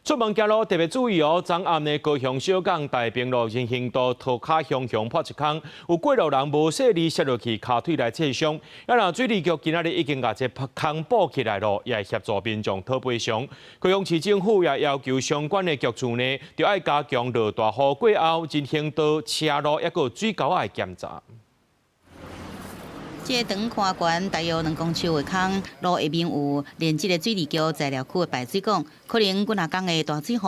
出門行路特別注意哦！昨暗呢，高雄小港大平路人行道塗跤雄雄破一空，有過路人無細膩摔落去，跤腿來切傷。啊，若水利局今仔日已經共這空補起來囉，也會協助民眾討賠償。高雄市政府也要求相關的局處呢，著愛加強落大雨過後人行道、車路抑閣水溝仔的檢查。這個長寬懸大約2公尺的空，路下面有連接的水利局材料區的排水管，可能幾若工的大水雨，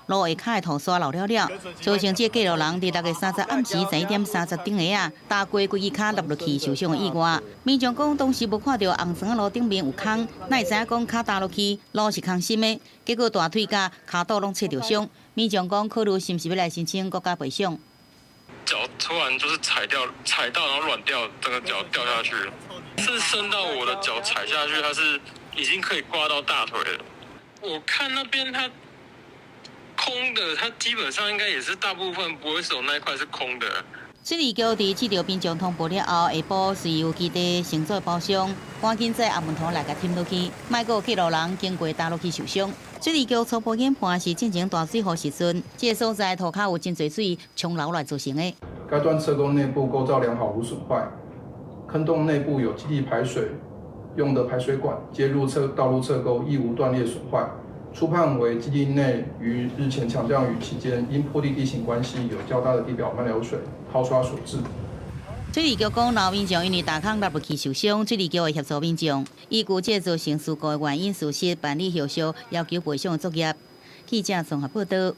路下跤的土沙漏了了，造成這個過路人佇6月30暗時11點30頂下啊，踏過規支跤落落去受傷的意外。民眾講當時無看著紅磚仔路頂面有空，哪會知影講跤踏落去路是空心的，結果大腿佮跤肚攏切著傷。民眾講考慮是毋是欲來申請國家賠償。腳突然就是踩掉，踩到然後軟掉，整個腳掉下去了，是深到我的腳踩下去，它是已經可以刮到大腿了。我看那邊它空的，它基本上應該也是大部分不會是有那一塊是空的。水利局佇接著民眾通報了後，下晡隨由基地乘坐包廂，趕緊載阿門頭來共添落去，莫閣有過路人經過踏落去受傷。水利局初步研判是進前大水雨時陣，這個所在塗跤有真濟水沖流來造成的。該段側溝內部構造良好，無損壞。坑洞內部有基地排水用的排水管接入側道路側溝，亦無斷裂損壞。初判為基地內於日前強降雨期間，因坡地地形關係，有較大的地表漫流水淘刷所致。水利局講，若民眾因為踏空落落去受傷，水利局會協助民眾，依據這造成事故的原因事實辦理後續要求賠償的作業。記者綜合報導。